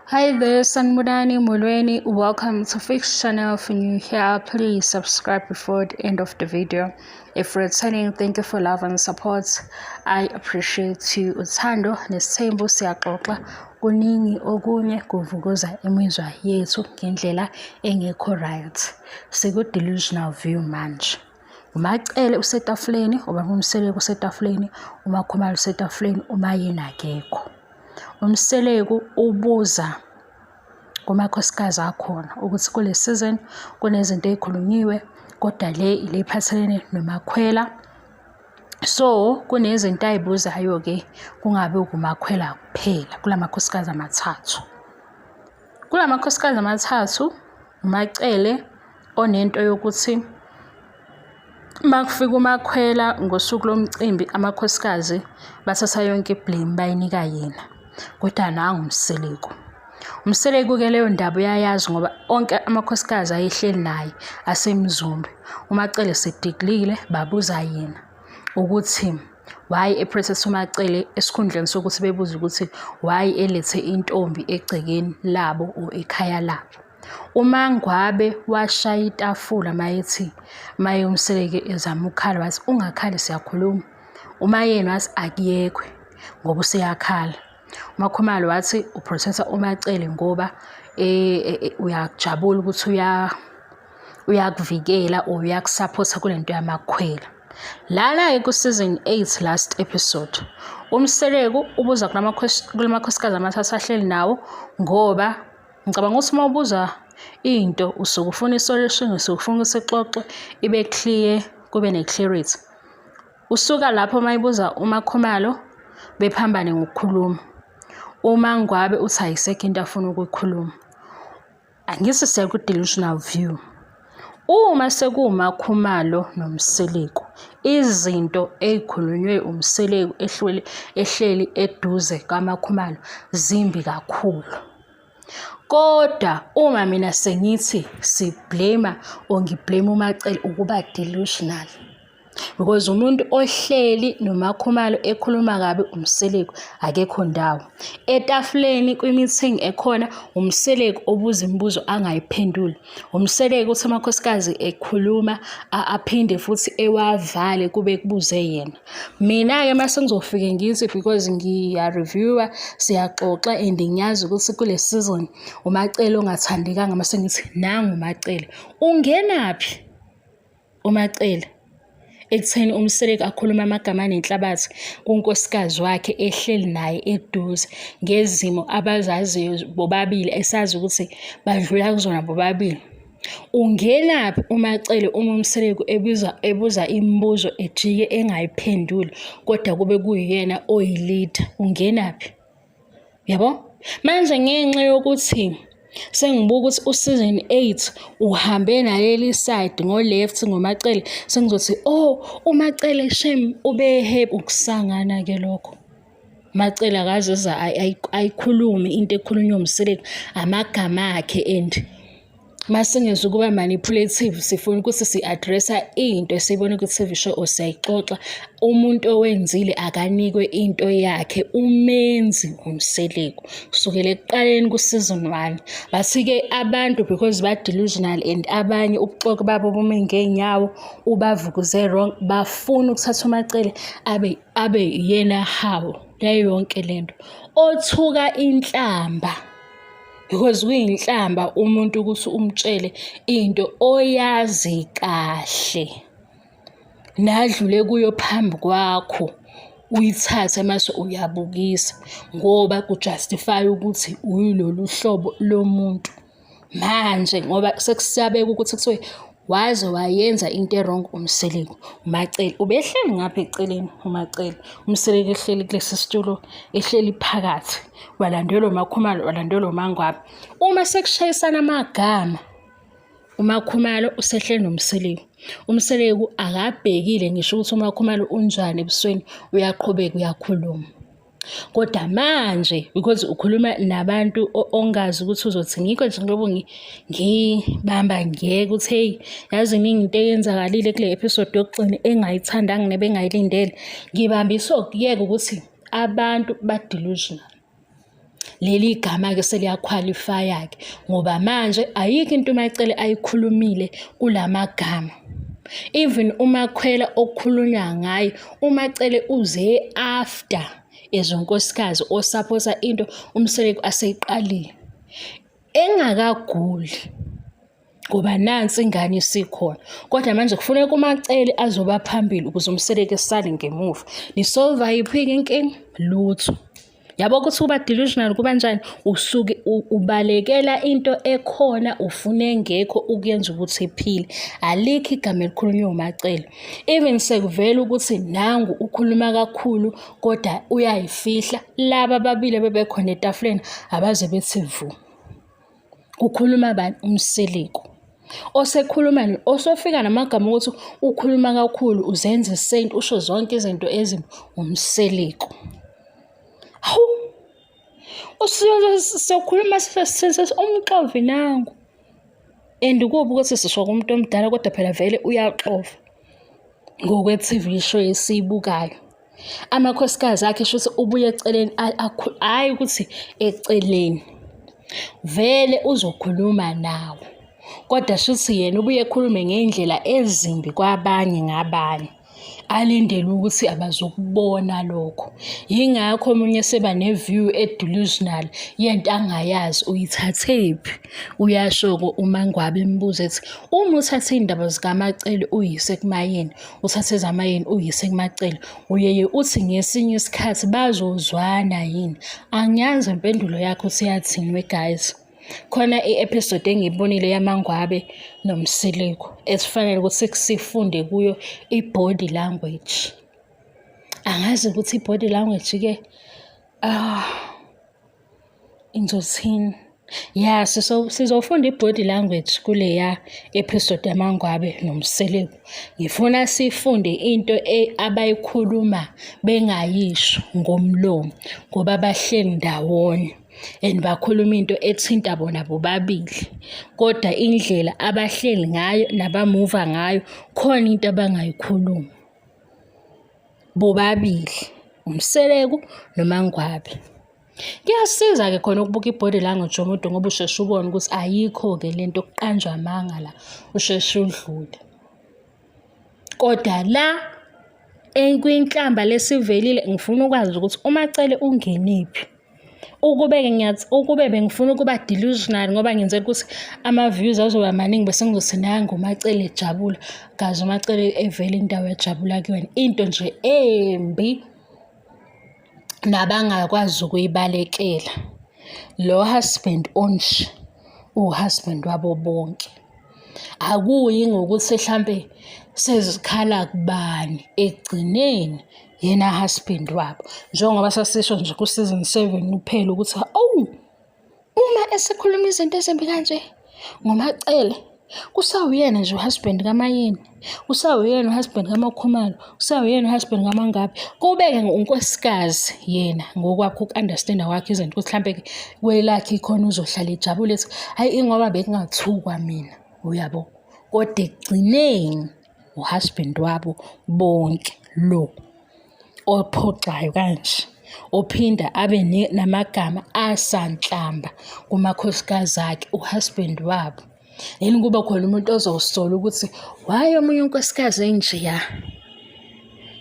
Hi there, Sanibonani Molweni. Welcome to Fix Channel. If you're new here, please subscribe before the end of the video. If returning, thank you for love and support. I appreciate you. Uthando nesithembu siyaxoxa kuningi okunye kuvukuza imizwa yethu ngendlela engekho right. Siku-delusional view manje. UMaCele usetafuleni, ubaba uMseleku usetafuleni, uMaKhumalo usetafuleni, uMaYeni akekho. UMseleku ubuza kumakhosikazi akhona ukuthi kule season kunezinto ey'khulunyiwe kodwa le ile iphathelene noMakhwela. So kunezinto ay'buzayo-ke kungabi ukuMakhwela kuphela kula makhosikazi amathathu. Kula makhosikazi amathathu uMaCele onento yokuthi uma kufika uMakhwela ngosuku lomcimbi amakhosikazi bathatha yonke i-blame bayinika yena. Kodwa nangu uMseleku. UMseleku-ke leyo ndaba uyayazi ngoba onke amakhosikazi ayehleli naye aseMzumbe. UMaCele sediklile babuza yena ukuthi why e-protect uMaCele esikhundleni sokuthi bebuze ukuthi why elethe intombi egcekeni labo or ekhaya labo. UMaNgwabe washaya itafula mayethi maye uMseleku ezama ukukhala wathi ungakhali siyakhuluma. UMaYeni wathi akuyekwe ngoba useyakhala. UMaKhumalo wathi u-protect-a uMaCele ngoba uyajabula ukuthi uyakuvikela or uyakusaphotha kule nto yamakhwela. Lana-ke ku-season 8 last episode, uMseleku ubuza kulamakhosikazi amathathu ahleli nawo ngoba ngicabanga ukuthi uma ubuza into usuke ufuna i-solution, usuke ufuna ukuthi ixoxe ibe clear, kube ne-clarity. Usuka lapho uma ebuza uMaKhumalo bephambane ngokukhuluma. UMaNgwabe uthi ayisekho into afuna ukuyikhuluma. Angithi siya ku-delusional view. Uma sekuwuMaKhumalo noMseleku, izinto ey'khulunywe uMseleku ehleli ehleli eduze kaMaKhumalo zimbi kakhulu. Kodwa uma mina sengithi si-blame or ngi-blame uMaCele ukuba delusional because umuntu ohleli noMaKhumalo ekhuluma kabi uMseleku akekho ndawo. Etafuleni kwi-meeting ekhona uMseleku obuza imibuzo angayiphenduli. UMseleku uthi amakhosikazi ekhuluma aphinde futhi ewavale kube kubuze yena. Mina-ke uma sengizofike ngithi because ngiya-reviewer siyaxoxa and ngiyazi ukuthi kule season uMaCele ongathandekanga mase ngithi nangu uMaCele. Ungenaphi uMaCele ekutheni uMseleku akhulume amagama anenhlabathi kunkosikazi wakhe ehleli naye eduze ngezimo abazaziyo bobabili esazi ukuthi badlula kuzona bobabili. Ungenaphi uMaCele uma uMseleku ebuza ebuza imibuzo ejike engayiphenduli kodwa kube kuyiyena oyi-leader, ungenaphi? Yabo? Manje ngenxa yokuthi sengibuka ukuthi u-season 8 uhambe naleli side ngo-left ngoMaCele sengizothi oh uMaCele shame ube happy ukusangana-ke lokho. Macele akaze ayikhulume into ekhulunywa uMseleku amagama akhe and masingeza ukuba manipulative sifuna ukuthi si-address-a into esiyibona ku-TV show or siyayixoxa umuntu owenzile akanikwe into yakhe umenzi uMseleku kusukela ekuqaleni ku-season 1 bathi-ke abantu because ba-delusional and abanye ubuxoki babo bume ngey'nyawo ubavukuze wrong bafuna ukuthatha uMaCele abe abe yena hawo yayo yonke lento othuka inhlamba because kuyinhlamba umuntu ukuthi umtshele into oyazi kahle nadlule kuyo phambi kwakho uyithathe mase uyabukisa ngoba ku-justify ukuthi uyilolu hlobo lomuntu. Manje ngoba sekusabeka ukuthi kuthiwe waze wayenza into e-wrong uMseleku, uMaCele ubehleli ngapha eceleni uMaCele, uMseleku ehleli kulesi situlo ehleli phakathi, walandelwa uMaKhumalo, walandelwa uMaNgwabe. Uma sekushayisana amagama uMaKhumalo usehleli noMseleku, uMseleku akabhekile ngisho ukuthi uMaKhumalo unjani ebusweni, uyaqhubeka uyakhuluma. Kodwa manje because ukhuluma nabantu ongazi ukuthi uzothi ngikho nje ngilobo ngibamba ngiyeke ukuthi hey yazi iningi into eyenzakalile kule episode yokugcina engayithandanga nebengayilindele. Ngibambiswa ukuyeka ukuthi abantu ba-delusional. Leli gama-ke seliyakhwalifaya-ke ngoba manje ayikho into uMaCele ayikhulumile kula magama. Even uMakhwela okukhulunywa ngaye, uMaCele uze after as unkosikazi osaphotha into uMseleku aseyiqalile engakaguli. Ngoba nansi ingane isikhona kodwa manje kufuneka uMaCele azoba phambili ukuze uMseleku esale ngemuva. Nisolva yiphi-ke inkinga? Lutho. Yabo ukuthi uba delusional kuba njani? Usuke ubalekela into ekhona ufuna engekho ukuyenza ukuthi iphile. Alikho igama elikhulunywa uMaCele. Even sekuvela ukuthi nangu ukhuluma kakhulu kodwa uyayifihla, laba ababili abebekhona etafuleni abaze bethi vu. Kukhuluma bani? UMseleku. Osekhuluma osofika namagama okuthi ukhuluma kakhulu uzenza isenti usho zonke izinto ezimbi uMseleku. Hawu! Usiyokhuluma umxovi nangu. And kubi ukuthi sisho kumuntu omdala kodwa phela vele uyaxova ngokwe-T_V show esiyibukayo. Amakhosikazi akhe shuthi ubuye eceleni, hhayi ukuthi eceleni, vele uzokhuluma nawo kodwa shuthi yena ubuye ekhulume ngey'ndlela ezimbi kwabanye ngabanye. Alindele ukuthi abazukubona lokho. Yingakho omunye eseba ne-view e-delusional yento angayazi uyithathephi. Uyasho-ke uMaNgwabe embuza ethi, uma uthatha iy'ndaba zikaMaCele uyise kuMaYeni, uthathe ezamayeni uyise kuMaCele, uyeye uthi ngesinye isikhathi bazozwana yini? Angiyazi impendulo yakho ukuthi yathini we guys. Khona i-episode engiyibonile yaMaNgwabe noMseleku esifanele ukuthi sifunde kuyo i-body language. Angazi ukuthi i-body language-ke ah ngizothini. Ya sizofunda i-body language kuleya episode yaMaNgwabe noMseleku. Ngifuna sifunde into abayikhuluma bengayisho ngomlomo ngoba bahleli ndawonye and bakhuluma into ethinta bona bobabili, kodwa indlela abahleli ngayo nabamuva ngayo khona into abangayikhulumi bobabili, uMseleku noMaNgwabe. Kuyasiza-ke khona ukubuka i-body language yomuntu ngoba usheshe ubone ukuthi ayikho-ke le nto kuqanjwa amanga la, usheshe udlule. Kodwa la kwinhlamba lesivelile ngifuna ukwazi ukuthi uMaCele ungenephi. Ukube-ke ngiyathi ukube bengifuna ukuba delusional ngoba ngenzela ukuthi ama-views azoba maningi bese ngizothi nangu uMaCele ejabula, kaze uMaCele evele indawo ejabula kuyona. Into nje embi nabangakwazi ukuyibalekela. Lo husband onje uwu-husband wabo bonke. Akuyi ngokuthi hlampe sezikhala kubani ekugcineni yena husband wabo. Njengoba sasisho nje ku-season 7 uphela ukuthi awu uma esekhuluma izinto ezimbi kanje ngoMaCele kusawuyena nje uhusband kaMayeni, kusawuyena uhusband kaMakhumalo, kusawuyena uhusband kaMangabe. Kube-ke unkosikazi yena ngokwakhe uku-understand-a kwakhe izinto ukuthi hlampe-ke kwelakhe ikhona uzohlala ejabule ethi hhayi ingoba bekungathukwa mina, uyabo. Kodwa ekugcineni uhusband wabo bonke lo. Ophoxayo kanje, ophinda abe namagama asanhlamba kumakhosikazi akhe, uhusband wabo. Yini kube khona umuntu ozosola ukuthi why omunye unkosikazi enjeya?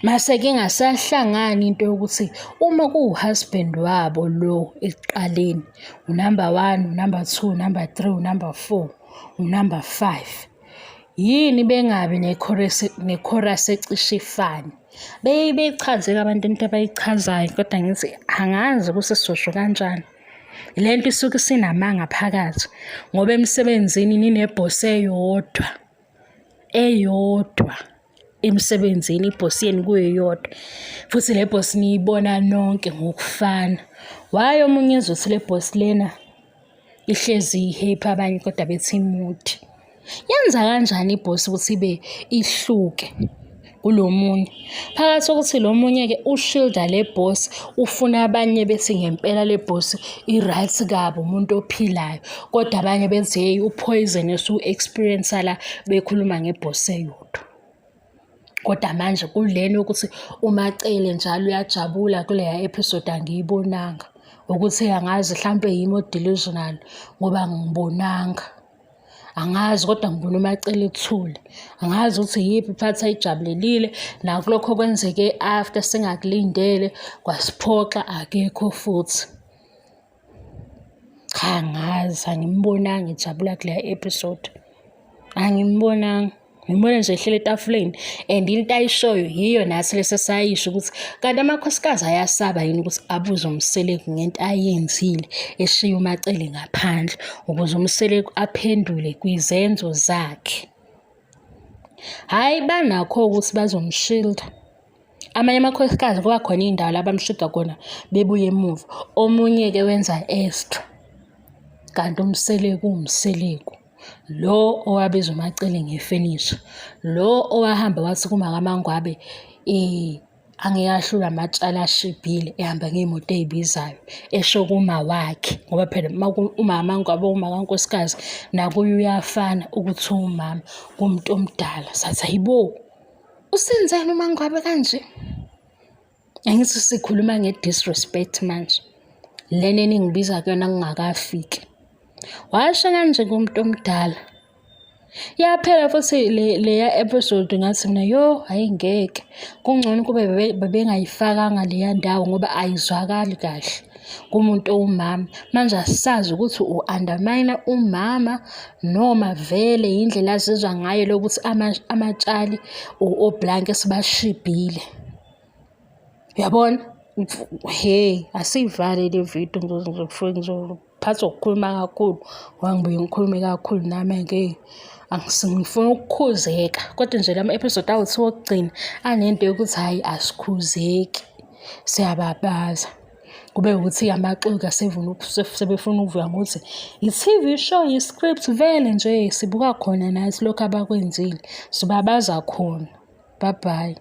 Mase ke ingasahlangani into yokuthi uma kuwuhusband wabo lo ekuqaleni, unumber one, unumber two, unumber three, unumber four, unumber five. Yini bengabi ne-chorus ecishe ifane? Beye beyichaze-ke abantu into abayichazayo kodwa ngithi angazi ukuthi sizosho kanjani. Le nto isuke isinamanga phakathi ngoba emsebenzini ninebhosi eyodwa, eyodwa emsebenzini ibhosi yenu kuyiyodwa futhi le bhosi niyibona nonke ngokufana. Why omunye ezothi le bhosi lena ihlezi i-happy abanye kodwa bethi imude. Yenza kanjani ibhosi ukuthi ibe ihluke kulo munye? Phakathi kokuthi lo munye-ke ushilda le bhosi ufuna abanye bethi ngempela le bhosi i-right kabi umuntu ophilayo kodwa abanye bethi hheyi u-poison esiwu-experience-a la bekhuluma ngebhosi eyodwa. Kodwa manje kulena yokuthi uMaCele njalo uyajabula kuleya episode angiyibonanga. Ukuthi angazi hlampe yimi o-delusional ngoba angibonanga. Angazi kodwa ngibona uMaCele ethule. Angazi ukuthi iyiphi iphathi ayijabulelile nakulokho okwenzeke after singakulindele kwasiphoxa akekho futhi. Cha angazi angimbonanga ejabula kuleya episode. Angimbonanga. Ngimbona nje ehleli etafuleni and into ayishoyo yiyo nathi lesi esayisho ukuthi kanti amakhosikazi ayasaba yini ukuthi abuze uMseleku ngento ayenzile eshiya uMaCele ngaphandle ukuze uMseleku aphendule kwizenzo zakhe. Hhayi banakho ukuthi bazomshinda. Amanye amakhosikazi kuba khona iy'ndawo la bamshuda khona bebuye emuva. Omunye-ke wenza extra, kanti uMseleku uwuMseleku. Lo owabiza uMaCele ngefenisha, lo owahamba wathi kumakaMaNgwabe angeke ahlulwe amatshali ashibhile ehamba ngey'moto ey'bizayo, esho kuma wakhe ngoba phela umama umakankosikazi nakuye uyafana ukuthi uwumama kumuntu omdala. Sathi hhayi bo, usenzeni uMaNgwabe kanje? Angithi sikhuluma nge-disrespect manje. Lena eningibiza kuyona ngingakafiki. Washo kanje kumuntu omdala. Yaphela futhi leya episode ngathi mina yo hhayi ngeke. Kungcono ukube bebengayifakanga leya ndawo ngoba ayizwakali kahle kumuntu owumama. Manje asisazi ukuthi u-undermine umama noma vele yindlela azizwa ngayo lokuthi amatshali oblanke sebashibhile. Uyabona? Hhe, asiyivale le video ngizophathwa ukukhuluma kakhulu ngoba ngibuye ngikhulume kakhulu nami-ke ngifuna ukukhuzeka. Kodwa nje lama-episode awu-two okugcina anento yokuthi hhayi asikhuzeki, siyababaza. Kube ukuthi amaxoki sebefuna ukuvuka ngokuthi i-T_V show, i-script vele nje sibuka khona nathi lokhu abakwenzile, sibabaza khona. Bye bye.